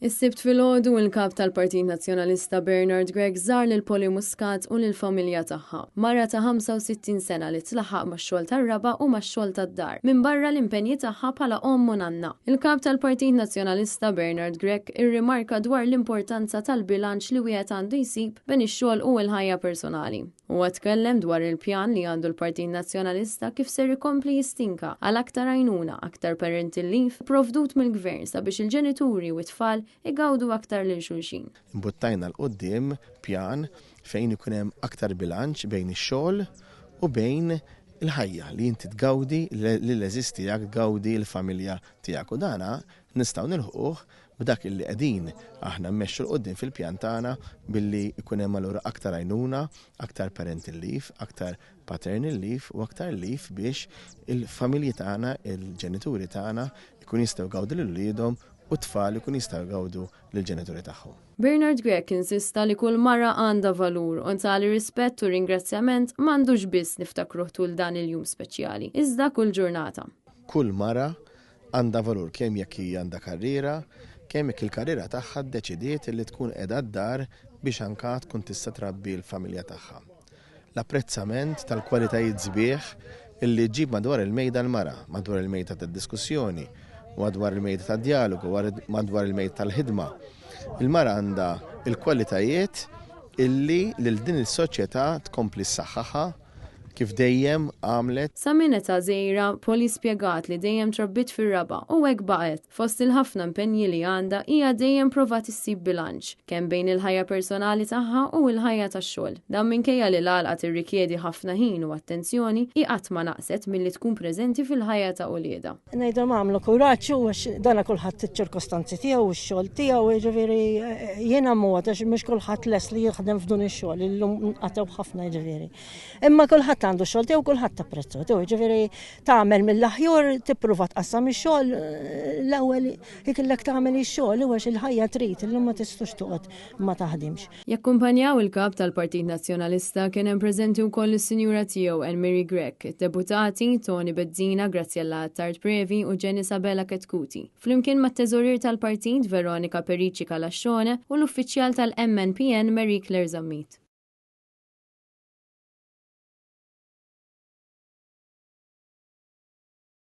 Is-Sibt filgħodu, il-Kap tal-Partit Nazzjonalista Bernard Grech żar lil Polly Muscat u lill-familja tagħha, mara ta' 65 sena li tlaħħaq max-xogħol tar-raba' u max-xogħol tad-dar, minbarra l-impenji tagħha bħala omm u nanna. Il-Kap tal-Partit Nazzjonalista Bernard Grech irrimarka dwar l-importanza tal-bilanċ li wieħed għandu jsib bejn ix-xogħol u l-ħajja personali. Huwa tkellem dwar il-pjan li għandu l-Partit Nazzjonalista kif ser ikompli jistinka għal aktar għajnuna, aktar parental leave pprovdut mill-Gvern sabiex il-ġenituri u t-tfal igawdu aktar lil xulxin. Imbuttajna 'l quddiem pjan fejn ikun hemm aktar bilanċ bejn ix-xogħol u bejn il-ħajja li inti tgawdi lill-għeżież tiegħek, tgawdi l-familja tiegħek u dana nistgħu nilħquh B'dak illi qegħdin aħna mmexxu 'l quddiem fil-pjan tagħna billi jkun hemm allura aktar għajnuna, aktar parental leave, aktar paternal leave u aktar leave biex il-familji tagħna, il-ġenituri tagħna jkunu jistgħu jgawdu lil uliedhom u t-tfal ikunu jistgħu jgawdu lill-ġenituri tagħhom. Bernard Grech insista li kull mara għandha valur u tali rispett u ringrazzjament m'għandux biss niftakruh tul dan il-jum speċjali, iżda kull ġurnata. Kull mara Għandha valur kemm jekk hi għandha karriera, kemm jekk il-karriera tagħha ddeċidiet li tkun qiegħda d-dar biex anka tkun tista' trabbi l-familja tagħha. L-apprezzament tal-kwalitajiet sbieħ illi ġġib madwar il-mejda l-mara, madwar il-mejda tad-diskussjoni, madwar il-mejda tad-djalogu, madwar il-mejda tal-ħidma. Il-mara għandha l-kwalitajiet illi lil din is-soċjetà tkompli ssaħħaħha, kif dejjem għamlet. Sa minn età żgħira, Polly spjegat li dejjem trabbiet fir-raba' u hekk baqgħet. Fost il-ħafna impenji li għandha, hija dejjem provat issib bilanċ, kemm bejn il-ħajja personali tagħha u l-ħajja tax-xogħol. Dan minkejja li l-għalqa tirrikjedi ħafna ħin u attenzjoni, hi qatt ma naqset milli tkun preżenti fil-ħajja ta' uliedha. Ngħidilhom agħmlu kuraġġ u għax dana kulħadd iċ-ċirkostanzi tiegħu u x-xogħol tiegħu, jiġifieri jiena mod għax mhux kulħadd lest li jaħdem f'dun ix-xogħol, illum nqatgħu ħafna jiġifieri. Imma kulħadd għandu x-xogħol tiegħu, kulħadd apprezzu tiegħu, jiġifieri tagħmel mill-aħjur, tippruva tqassam ix-xogħol, l-ewwel ikellek tagħmel ix-xogħol u għax il-ħajja trid, illum ma tistux toqgħod ma taħdimx. Jakkumpanjaw il-Kap tal-Partit Nazzjonalista kien hemm preżenti wkoll is-Sinjura tiegħu Anne Marie Grech, id-Deputati Toni Bezzina, Graziella Attard Previ u Janice Abela Chetcuti, flimkien mat-Teżorier tal-Partit Veronica Perici Calascione u l-Uffiċjal tal-MNPN Marie Claire Zammit.